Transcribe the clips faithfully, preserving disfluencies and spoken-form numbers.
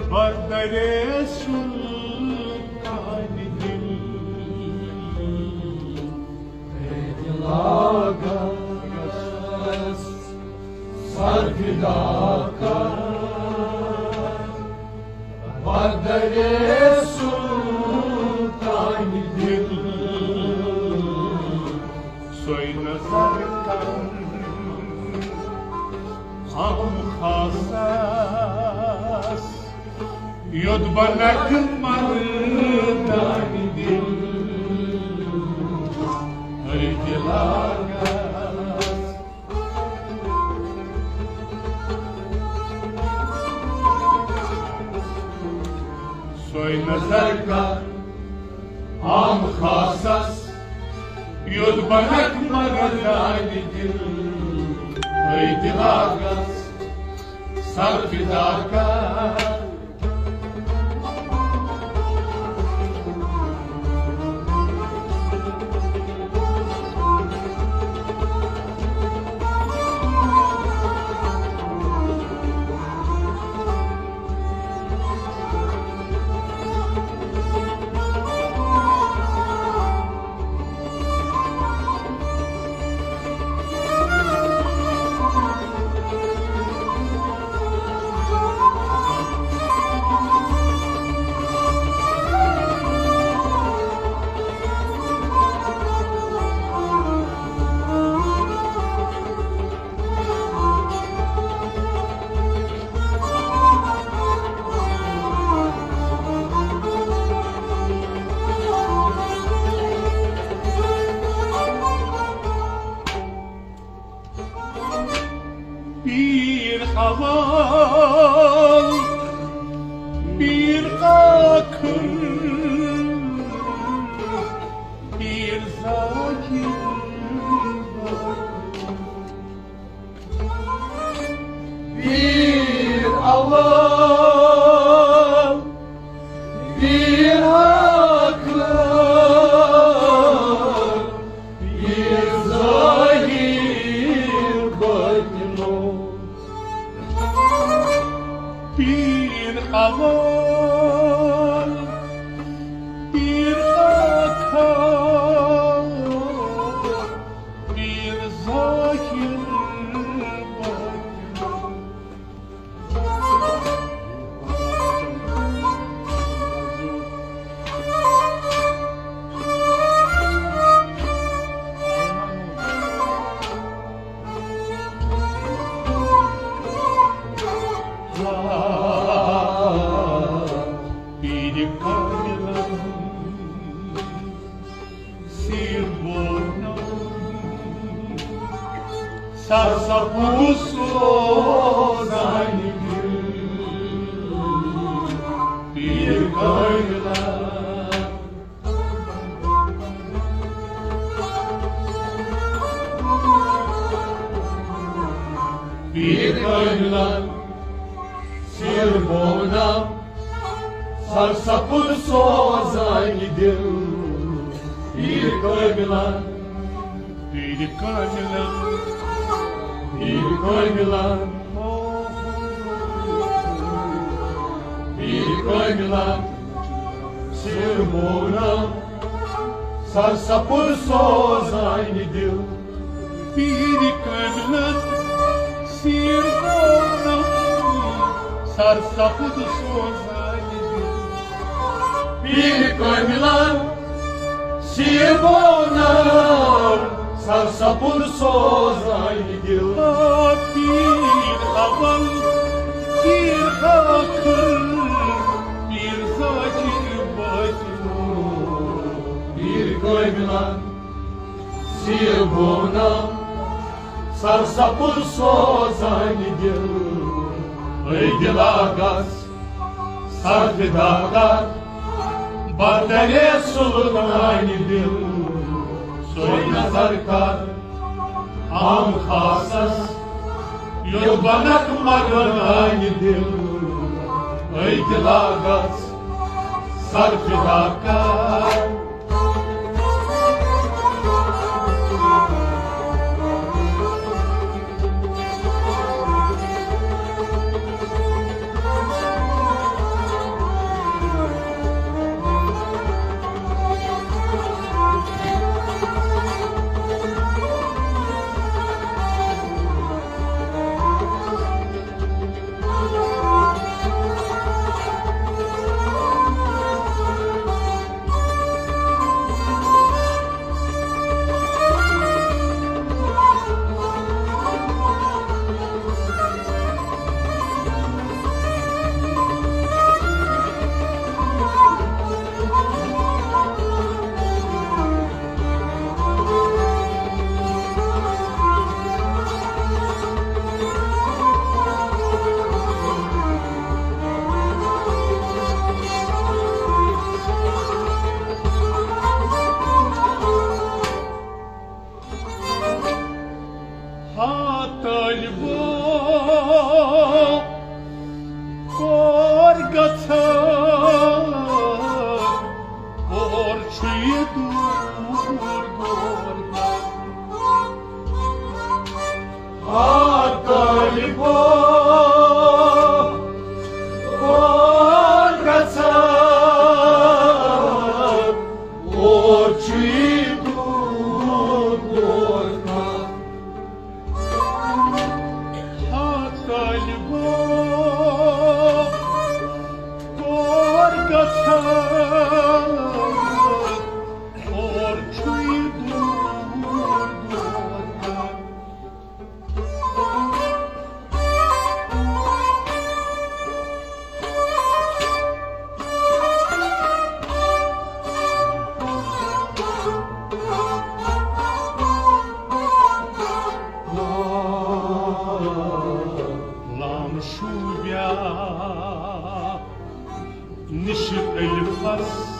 بردرے سلطان دل، اے دلاگس سر فدا کر، بردرے سلطان دل، سوی نظر کر عام خاصس، یوٚت بنک مردان دل، اے دلاگس۔ سوی نظر کر عام خاصس، یوٚت بنک مردان دل، اے دلاگس سر فدا کر۔ پیر اول، پیر آخر، پیر ذاکر، پیر اول، پیر آخر، پیر ظاہر باطنو۔ پیر اول، پیر آخر، پیر ظاہر باطنو۔ پیرِ کاملن سیر بونم، سرسبز سوزان دل، پیرِ کاملن۔ پیرِ کاملن سیر بونم، سرسبز سوزان دل، پیرِ کاملن۔ پیرِ کاملن، پیرِ کاملن، پیرِ کاملن سیر بونم، سرسبز سوزان دل۔ پیرِ کاملن سیر بونم، سرسبز سوزان دل۔ پیرِ کاملن سیر بونم، سرسبز سوزان دل۔ آ پیر اول، پیر آخر، پیر ذاکر باطنو۔ پیرِ کاملن سیر بونم، سرسبز سوزان دل۔ اے دلاگس سر فدا کر، بردرے سلطان دل۔ سوی نظر کر عام خاصس، یوٚت بنک مردان دل۔ اے دلاگس سر فدا کر۔ نِشہِ الفس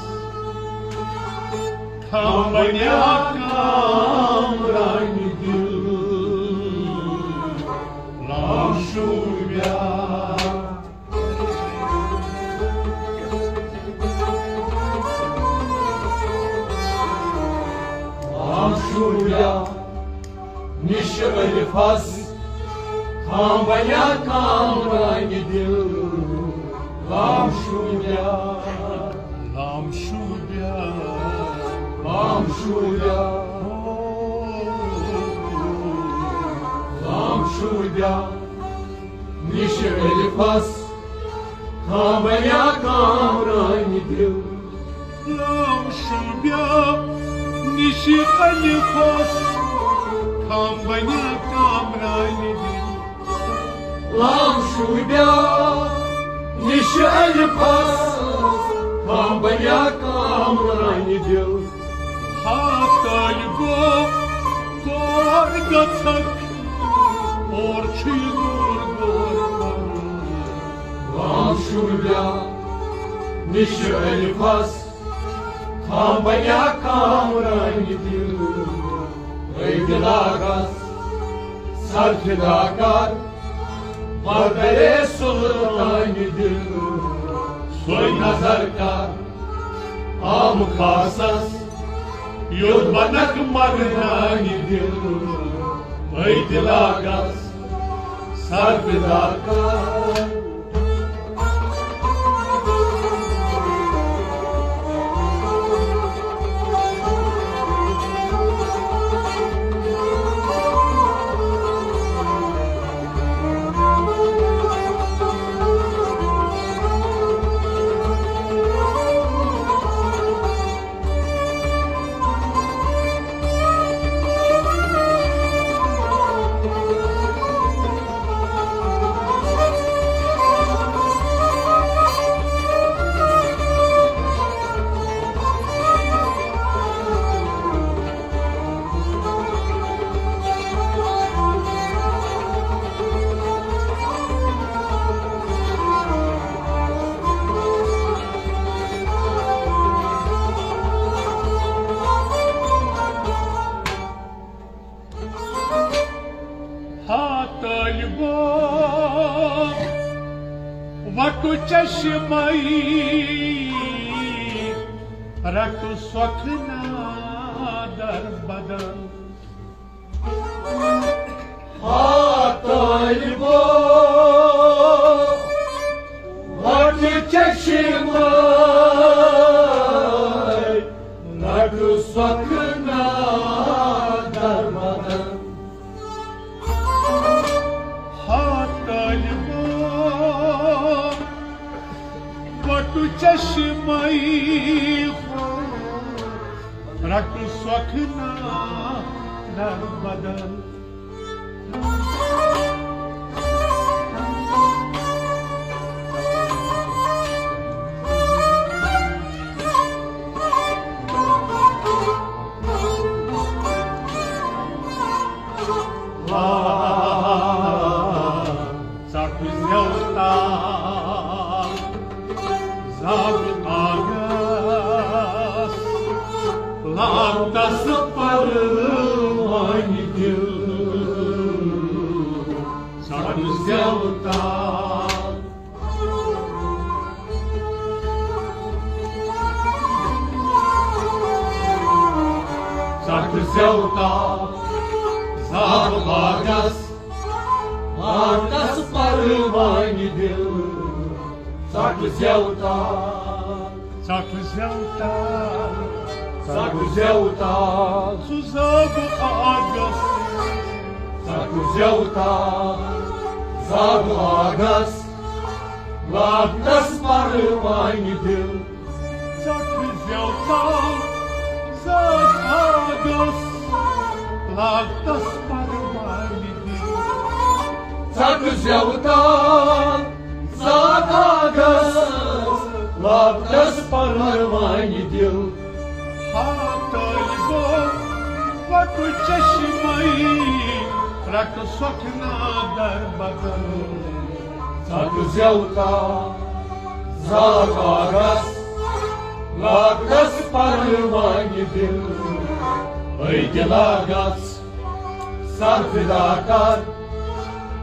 تھاو بنیا کامرانہِ دِل، لام شوٗبیا۔ لام شوٗبیا، نِشہِ الفس تھاو بنیا کامرانہِ دِل، لام شوٗبیا۔ لام شوٗبیا۔ لام شوٗبیا۔ لام شوٗبیا۔ نِشہِ الفس تھاو بنیا کامرانہِ دِل۔ لام شوٗبیا۔ نِشہِ الفس تھاو بنیا کامرانہِ دِل۔ لام شوٗبیا۔ نِشہِ الفس تھاو بنیا کامرانہِ دِل۔ ہا طٲلبو، کور گژھکھ، اور چھُے دوٗر دوٗر کرُن۔ لام شوٗبیا۔ نِشہِ الفس تھاو بنیا کامرانہِ دِل۔ اے دِلا گژھ سر فدا کر، بہٕ کرے سلطانہِ دِل۔ سۄے نظر کر عام خاصس، یوٚت بنکھ مرنانہِ دِل۔ اے دِلا گژھ سر فدا کر۔ ہا طٲلبو، وَٹہٕ چشمے رَٹہٕ سۄکھٕ نادر بدل۔ ہا طٲلبو، وَٹہٕ چشمے رَٹہٕ سۄکھٕ نادر بدل۔ ہا طٲلبو، وَٹہٕ چشمے رَٹہٕ سۄکھٕ نادر بدل۔ ژَٹھ زٮ۪و تال زَب آگس، لاتس پروانہِ دِل۔ ژَٹھ زٮ۪و تال، ژَٹھ زٮ۪و تال زَب آگس، لاتس پروانہِ دِل۔ ژَٹھ زٮ۪و تال، ژَٹھ زٮ۪و تال، ژَٹھ زٮ۪و تال۔ سُہ زَب آگس، ژَٹھ زٮ۪و تال زَب آگس، لاتس پروانہِ دِل۔ ژَٹھ زٮ۪و تال زَب آگس، لاتس پروانہِ دِل۔ ژَٹھ زٮ۪و تال زَب آگس، لاتس پروانہِ دِل۔ ہا طٲلبو، وَٹہٕ چشمے رَٹہٕ سۄکھٕ نادر بدل۔ اکھ زیوتا زاگس، لاگس پروانہِ دِل، أے دِلا گژھ سر فدا کر،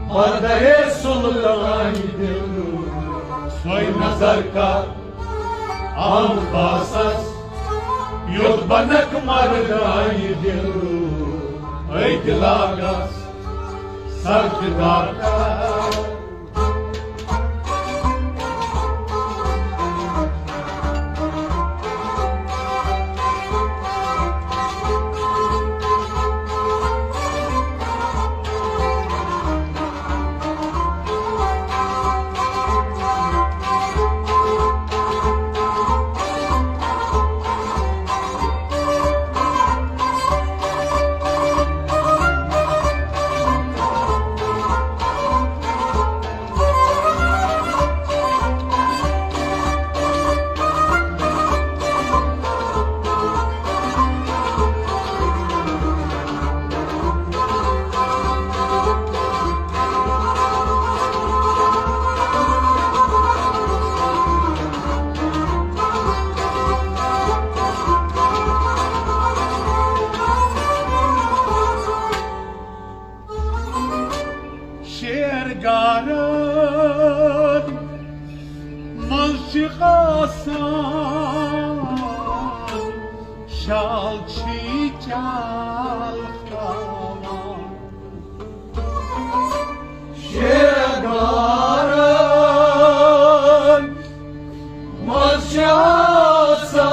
مردے سلطانہِ دِل، سۄے نظر کر عام خاصس، یوٚت بنک مردانہِ دِل، أے دِلا گژھ سر فدا کر۔ شیر گارن منٛز چھِ آسان، شال چھی چال تھاوان۔ شیر گارن منٛز چھِ آسان،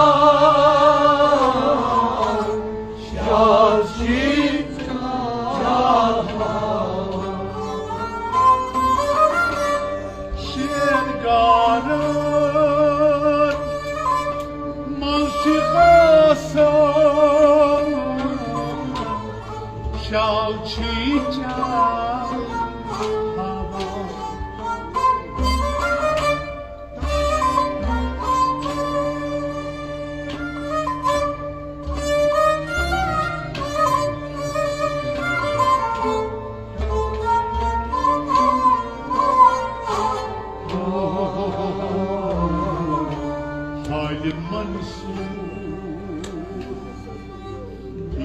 شال چھی چال تھاوان۔ شیر گارن منٛز چھِ آسان، شال چھی چال تھاوان۔ حالہِ منصور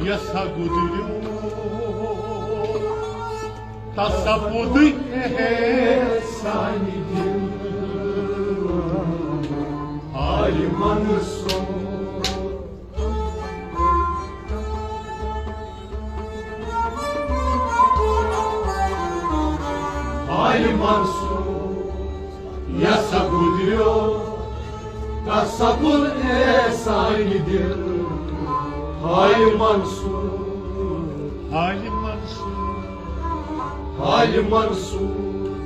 یسا گُزریو، تصوُر احسانِ دِل۔ حالہِ منصور، حالہِ منصور یسا گُزریو، تصوُر احسانِ دِل۔ حالہِ منصور، حالہِ منصور، حالہِ منصور،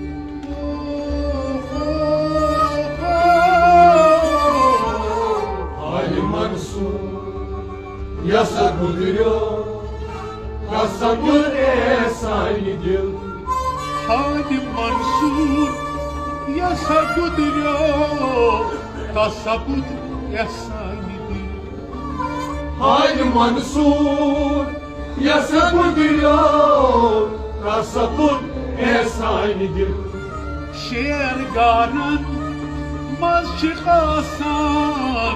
حالہِ منصور یسا گُزریو، تصوُر احسانِ دِل۔ حالہِ منصور یسا گُزریو، تصوُر احسانِ دِل۔ حالہِ منصور یسا گُزریو، تصوُر احسانِ دِل۔ شیر گارن منٛز چھِ آسان،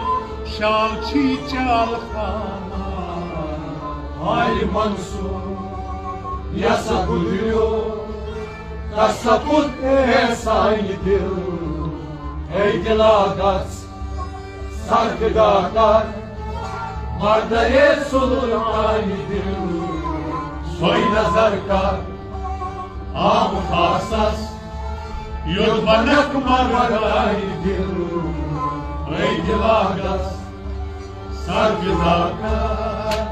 شال چھی چال تھاوان۔ حالہِ منصور یسا گُزریو، تصوُر احسانِ دِل۔ اے دِلا گژھ سر فدا کر، مردے سلطانِ دِل، سۄے نظر کر عام خاصس، یوٚت بنک مردانہِ دِل۔ اے دِلا گژھ سر فدا کر۔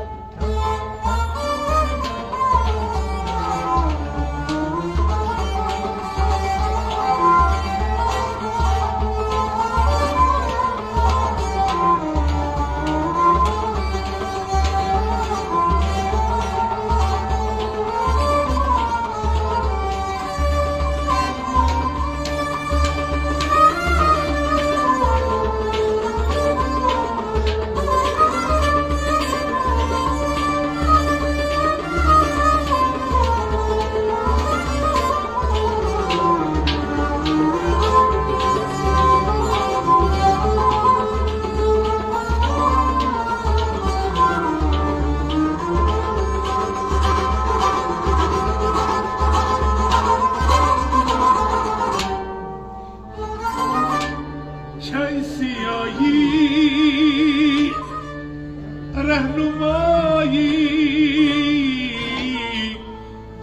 رہنمایی،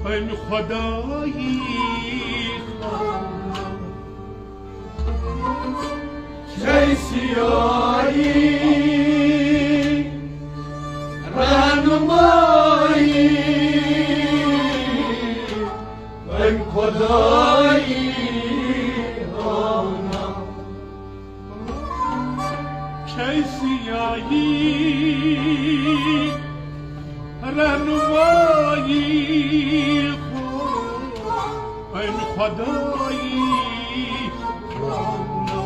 أمۍ خۄدایی خانہ۔ چھے سیاہی رہنمایی، أمۍ خۄدایی خانہ۔ چھے سیاہی رہنمایی، أمۍ خۄدایی خانہ۔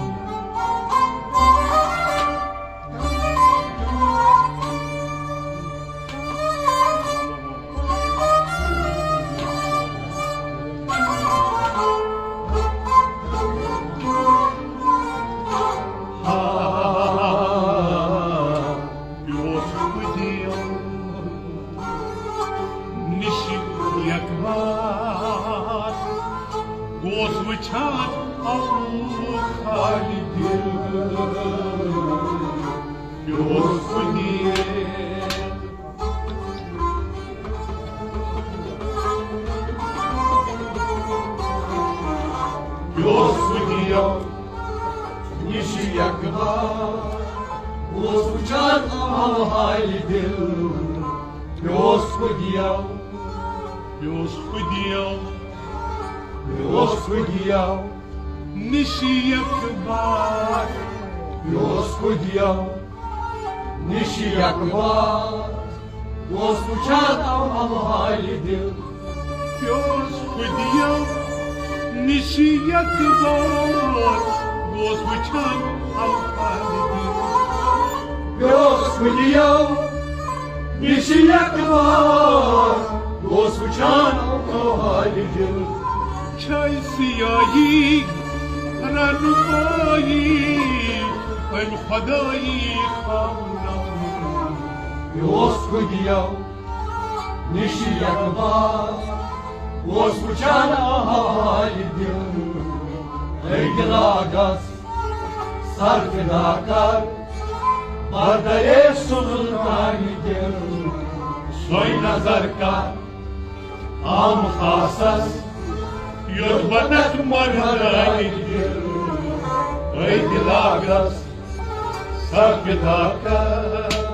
بیوس خودیو نِش یکبار، گوس وٕچھان او خالہِ دِل۔ بیوس خودیو بیوس خودیو نِش یکبار، اوس وٕچھان او حالہِ دِل۔ بیوس خودیو بیوس خودیو بیوس خودیو نِش یکبار۔ بیوس خودیو نِش یکبار، اوس وٕچھان او حالہِ دِل۔ بیوس خودیو نِش یکبار، اوس وٕچھان او حالہِ دِل۔ بیوس خودیو نِش یکبار، اوس وٕچھان او حالہِ دِل۔ چھے سیاہی رہنمایی، أمۍ خۄدایی خانہ۔ بیوس خودیو نِش یکبار، اوس وٕچھان او حالہِ دِل۔ أکۍ راگس سر فدا کر، بدلے سلطانہِ دِل۔ سۄے نظر کر عام خاصس، یوٚت بنت مردانہِ دِل۔ أکۍ راگس سر فدا کر۔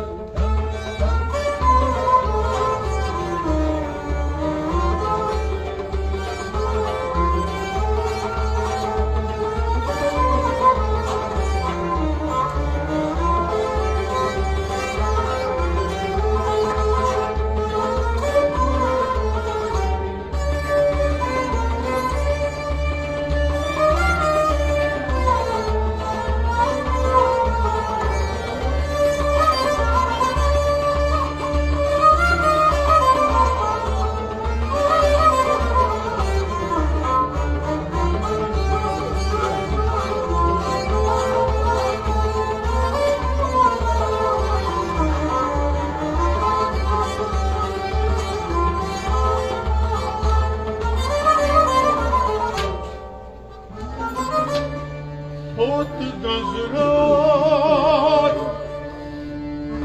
ہوت گزران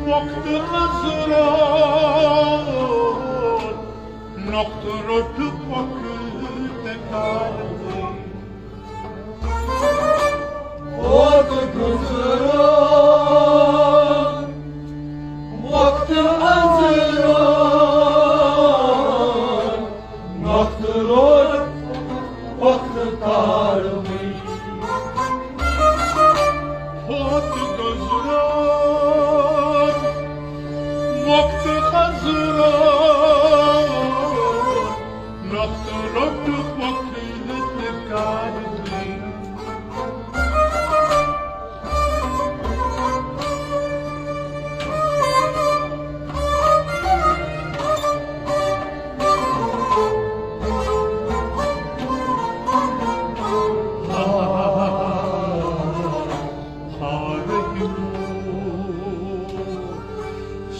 وقت گزران، نقطہٕ روٚٹ پۄکھٕ تہٕ کارٕے۔ ہوت گزران وقت گزران، نقطہٕ روٚٹ پۄکھٕ تہٕ کارٕے۔ ہوت گزران وقت گزران، نقطہٕ روٚٹ پۄکھٕ تہٕ کارٕے۔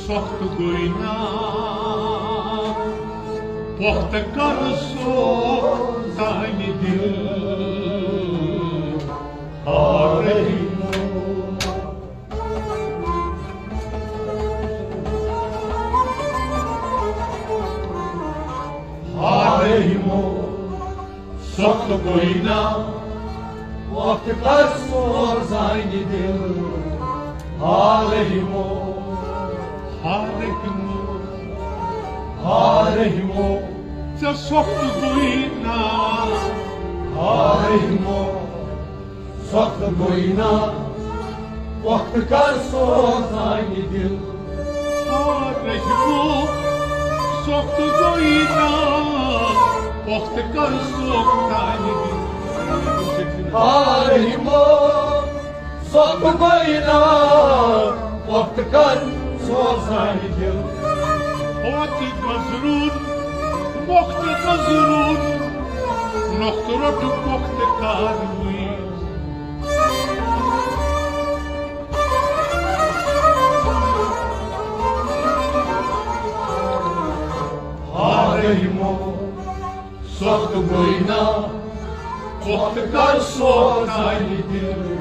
سخت گوٚو نا پۄختہٕ کر سوزانہِ دِل۔ آ رحیمو۔ تو کوئی نہ وقت کر سوزانہِ دل۔ ہا رحیمو، ہا رحیمو، ہا رحیمو، ژےٚ سۄکھ گوٚوٕے نا۔ ہا رحیمو، سۄکھ گوٚوٕے نا، وقت کر سوزانہِ دل۔ آ رحمو، سۄکھ گوٚوٕے نا، وقت کر سوزانہِ دل۔ آ رحمو، سۄکھ گوٚوٕے نا، وقت کر سوزانہِ دل۔ وقت گزرُن، وقت گزرُن، نۄقطہٕ روٚٹُکھ وقت کر وٕنۍ۔ ہا رحیمو، سۄکھ گوٚوٕے نا، وقت کر سوزانہِ دل۔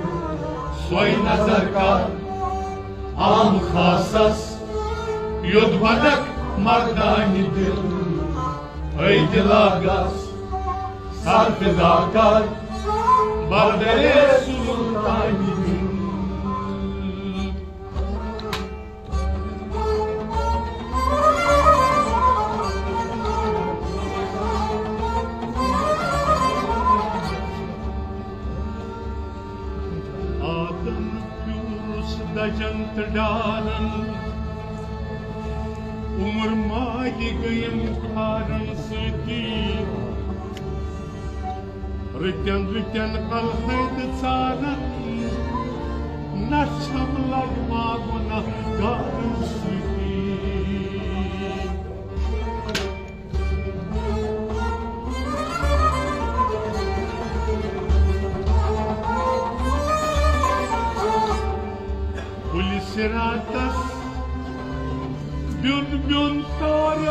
سۄے نظر کر عام خاصس، یوٚت ونکھ مردانہِ دل۔ اے دلا گژھ سر فدا کر، بردرے سلطانہِ دل۔ آدم پیوٗرُس دَجَن تہٕ ڈارَن، عمر ماجہِ گٔیم کھارَن سۭتی۔ رٕتٮ۪ن رٕتٮ۪ن کلہٕ ہٕنٛدۍ ژارن، نہ چھم لگما گناہ گارن سۭتی۔ پُلہِ صراطس بیوٚن بیوٚن تارن،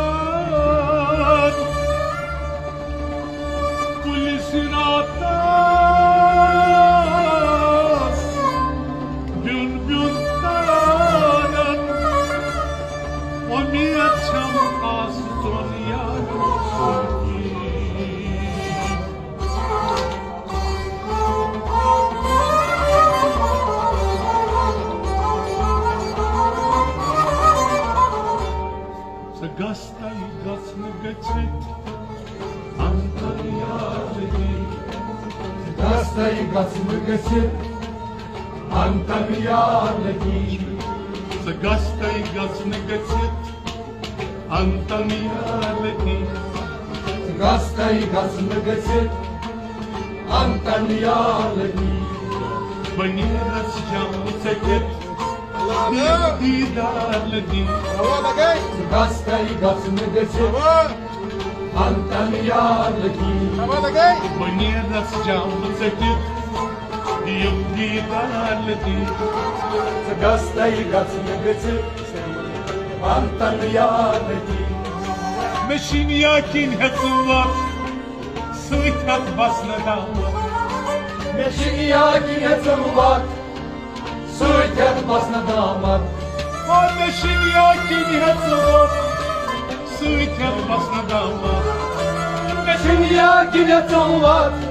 پُلہِ صراطس بیوٚن بیوٚن تارن، اُمید چھم آسہٕ ژۄن یارن سۭتی۔ ژٕ گژھ تَے گژھنہٕ گٔژھِتھ انتن یاد دی۔ ژٕ گژھ تَے گژھنہٕ گٔژھِتھ انتن یاد دی۔ ژٕ گژھ تَے گژھنہٕ گٔژھِتھ انتن یاد دی۔ ژٕ گژھ تَے گژھنہٕ گٔژھِتھ انتن یاد دی۔ بہٕ نیرس جم ژٔٹِتھ دیٖدار لٔگی۔ ژٕ گژھ تَے گژھنہٕ گٔژھِتھ انتن یاد لٔگی۔ بہٕ نیرس جم ژٔٹِتھ یِم دیٖدار لٔگی۔ ژٕ گژھ تَے گژھنہٕ گٔژھِتھ انتن یاد لٔگی۔ مےٚ چھِنہٕ یقیٖن ہٮ۪ژٕم وَتھ سۭتۍ ہٮ۪تھ بسنہٕ دامَتھ۔ مےٚ چھِنہٕ یقیٖن ہٮ۪ژٕم وَتھ سۭتۍ ہٮ۪تھ بسنہٕ دامَتھ۔ او مےٚ چھِنہٕ یقیٖن ہٮ۪ژٕم وَتھ سۭتۍ ہٮ۪تھ بسنہٕ دامَتھ۔ مےٚ چھِنہٕ یقیٖن ہٮ۪ژٕم وَتھ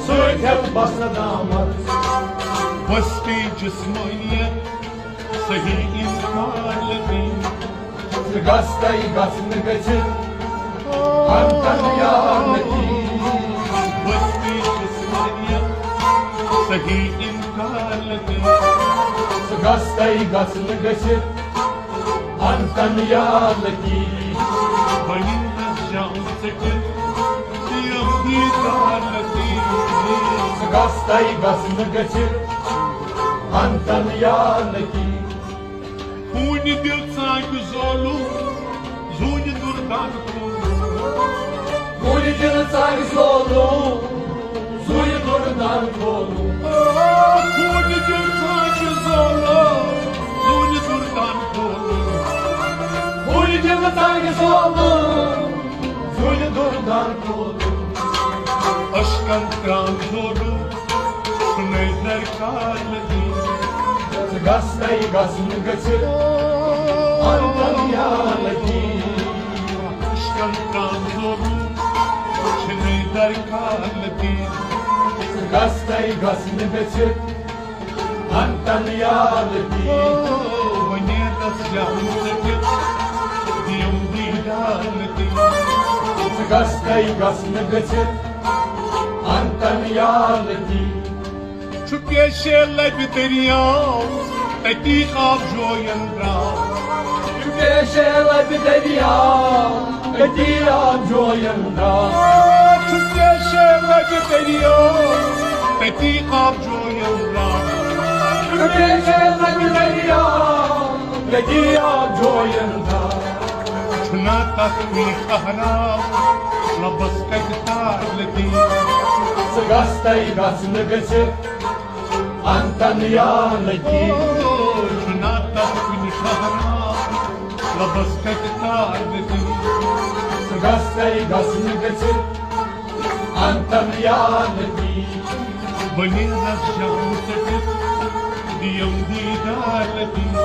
سۭتۍ ہٮ۪تھ بسنہٕ دامَتھ۔ وستی جسمٲنیت صحیح انکار لٔگی۔ ژٕ گژھ تَے گژھنہٕ گٔژھِتھ انتن یاد لٔگی۔ وستی جسمٲنیت صحیح انکار لٔگی۔ ژٕ گژھ تَے گژھنہٕ گٔژھِتھ انتن یاد لٔگی۔ بنی نس جام ژٔٹِتھ یِم دیٖدار لٔگی۔ ژٕ گژھ تَے گژھنہٕ گٔژھِتھ انتن یاد لٔگی۔ ہوٗنہِ دِل ژانٛگہِ زولُم، زوٗنہِ دُردان کھولُم۔ ہوٗنہِ دِل ژانٛگہِ زولُم، زوٗنہِ دُردان کھولُم۔ ہوٗنہِ دِل ژانٛگہِ زولُم، زوٗنہِ دُردان کھولُم۔ ہوٗنہِ دِل ژانٛگہِ زولُم، زوٗنہِ دُردان کھولُم۔ اشکن ترٛام زولُم، سُنے درکار لٔگی۔ ژٕ گژھ تَے گژھنہٕ گٔژھِتھ انتن یاد لٔگی۔ اشکن ترٛام زولُم، سُنے سرکار لطیف۔ ژٕ گژھتَے گژھنہٕ گٔژھِتھ انتن یا لطیف۔ او، وۄنۍ نیرس جان ژٔٹِتھ، دِیِم دیٖدار لطیف۔ ژٕ گژھتَے گژھنہٕ گٔژھِتھ انتن یا لطیف۔ چھُ پیشے لبہِ دٔریاو، تٔتی آب جوین درٛاو۔ چھُ پیشے لبہِ دٔریاو، تٔتی آب جوین درٛاو۔ چھُ پیشے لبہِ دٔریاو، تٔتی آب جوین درٛاو۔ چھُ پیشے لبہِ دٔریاو، تٔتی آب جوین درٛاو۔ چھُنا تتھ کُنہِ ٹھہراو، لبس کتہِ تار لطیف۔ ژٕ گژھتَے گژھنہٕ گٔژھِتھ انتن یا لطیف۔ او، چھُنا تتھ کُنہِ ٹھہراو، لبس کتہِ تار لطیف۔ ژٕ گژھتَے گژھنہٕ گٔژھِتھ انتن یا لطیف۔ بنیرس جان ژٔٹِتھ، دِیِم دیٖدار لطیف۔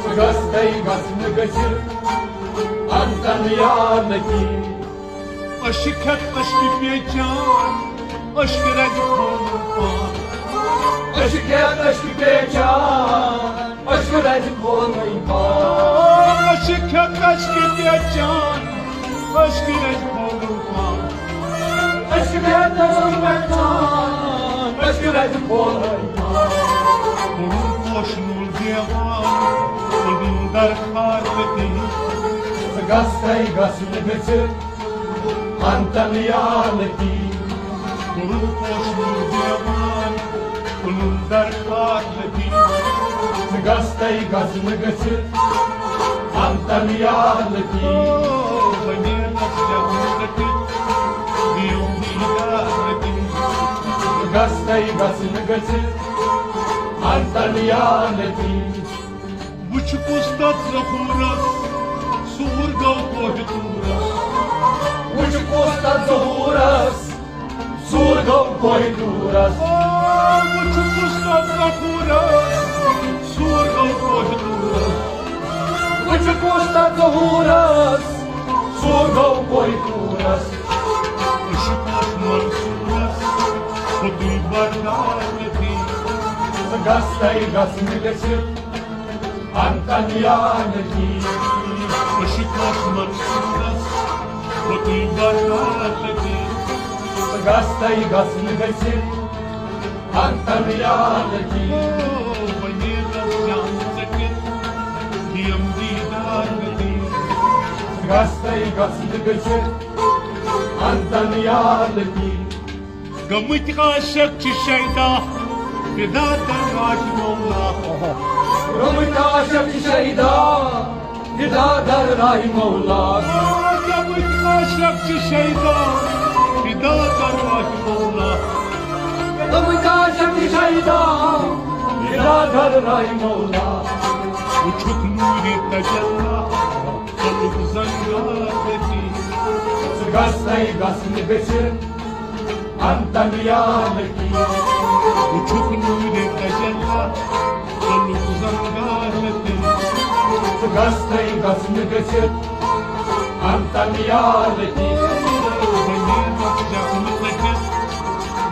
ژٕ گژھتَے گژھنہٕ گٔژھِتھ انتن یا لطیف۔ عشق ہیٚتھ عشقہِ پیچان، عشقہِ رزِ کھولُن پان۔ عشق ہیٚتھ عشقہِ پیچان، عشقہِ رزِ کھولُن پان۔ عشق ہیٚتھ عشقہِ پیچان، عشقہِ رزِ کھولُن پان۔ عشق ہیٚتھ عشقہِ پیچان، عشقہِ رزِ کھولُن پان۔ کوٚرُن پوشہٕ نوٗل دیوان، کوٚرُن درخار لطیف۔ ژٕ گژھتَے گژھنہٕ گٔژھِتھ انتن یا لطیف۔ کوٚرُن پوشہٕ نوٗل دیوان، کوٚرُن درخار لطیف۔ ژٕ گژھتَے گژھنہٕ گٔژھِتھ انتن یا لطیف۔ او، بنیرس جان ژٔٹِتھ، دِیِم دیٖدار لطیف۔ ژٕ گژھتَے گژھنہٕ گٔژھِتھ انتن یا لطیف۔ وٕچھ کُس تتھ ظہوٗرس، سوٗر گوٚو کوہِ طوٗرس۔ وٕچھ کُس تتھ ظہوٗرس، سوٗر گوٚو کوہِ طوٗرس۔ او، وٕچھ کُس تتھ ظہوٗرس، سوٗر گوٚو کوہِ طوٗرس۔ وٕچھ کُس تتھ ظہوٗرس، سوٗر گوٚو کوہِ طوٗرس۔ عشق اوس منصوٗرس، خودٕے بردار لطیف۔ ژٕ گژھتَے گژھنہٕ گٔژھِتھ انتن یا لطیف۔ عشق اوس منصوٗرس، خودٕے بردار لطیف۔ ژٕ گژھتَے گژھنہٕ گٔژھِتھ انتن یا لطیف۔ او، بنیرس جان ژٔٹِتھ، دِیِم دیٖدار لطیف۔ ژٕ گژھتَے گژھنہٕ گٔژھِتھ انتن یا لطیف۔ گٔمٕتۍ عاشق چھِ شیدا، فدا درگاہ مولا۔ گٔمٕتۍ عاشق چھِ شیدا، فدا درگاہ مولا۔ گٔمٕتۍ عاشق چھِ شیدا، فدا درگاہ مولا۔ گٔمٕتۍ عاشق چھِ شیدا، فدا درگاہ مولا۔ وٕچھُکھ نوٗرِ تجلا، ژوٚلُکھ زنگار لطیف۔ ژٕ گژھتَے گژھنہٕ گٔژھِتھ انتن یا لطیف۔ وٕچھُکھ نوٗرِ تجلا، ژوٚلُکھ زنگار لطیف۔ ژٕ گژھتَے گژھنہٕ گٔژھِتھ انتن یا لطیف۔ بنیرس جان ژٔٹِتھ،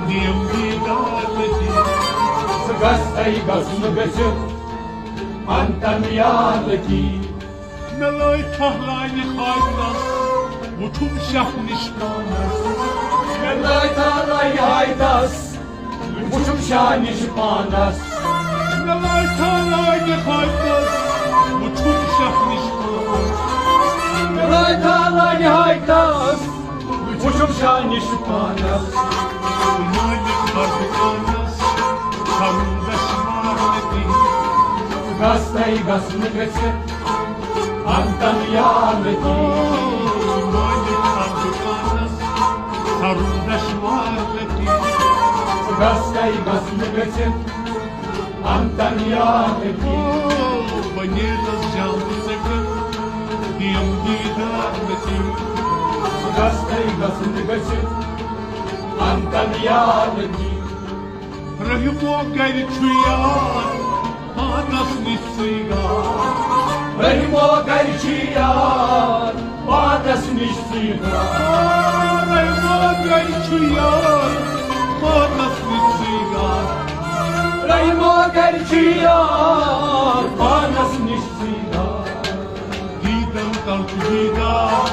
دِیِم دیٖدار لطیف۔ ژٕ گژھتَے گژھنہٕ گٔژھِتھ انتن یا لطیف۔ مےٚ لٲج تھل لاگہِ خاطرس، وُچھُم شاہ نِش پانس۔ مےٚ لٲج تھل لاگہِ خاطرس، وُچھُم شاہ نِش پانس۔ مےٚ لٲج تھل لاگہِ خاطرس، وُچھُم شاہ نِش پانس۔ مےٚ لٲج تھل لاگہِ خاطرس، وُچھُم شاہ نِش پانس۔ مٲلِک ہر دُکانس، کرُن دشوار لطیف۔ گژھتَے گژھنہٕ گٔژھِتھ انتن یا لطیف۔ مٲلِک ہر دُکانس، کرُن دشوار لطیف۔ گژھتَے گژھنہٕ گٔژھِتھ انتن یا لطیف۔ بہٕ نیرس جام ژٔٹِتھ، دِیم دیٖدار لطیف۔ گژھتَے گژھنہٕ گٔژھِتھ انتن یا لطیف۔ رحیمو گرِ چھُ یار، پانس نِش سُے گار۔ رحیمو گرِ چھُ یار، پانس نِش ژٕے درٛاو۔ رحمو گرِ چھُ یار، پانس نِش ژٕے درٛاو۔ رحمو گرِ چھُ یار، پانس نِش ژٕے درٛاو۔ دیٖدن تل چھُ دیٖدار،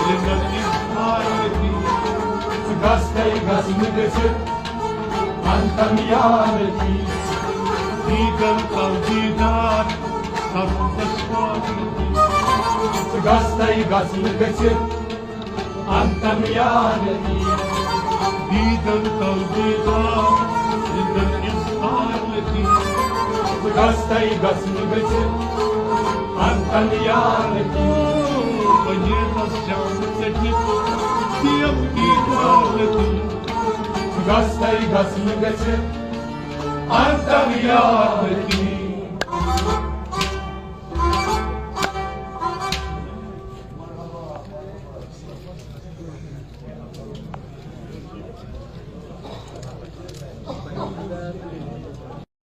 رِنٛدن اظہار لطیف۔ ژٕ گژھ تَے گژھ نہٕ گٔژھِتھ، انتم یار لطیف۔ دیٖدن تل دیٖدار، سبزس پاک لطیف۔ ژٕ گژھ تَے گژھ نہٕ گٔژھِتھ، انتم یار لطیف۔ دیٖدن تل دیٖدار، رِنٛدن اظہار لطیف۔ ژٕ گژھ تَے گژھ نہٕ گٔژھِتھ، انتم یار لطیف۔ پنیرس شام ژٔٹِتھ، دِیم دیٖدار لطیف۔ ژٕ گژھ تَے گژھ نہٕ گٔژھِتھ، انتم یار لطیف۔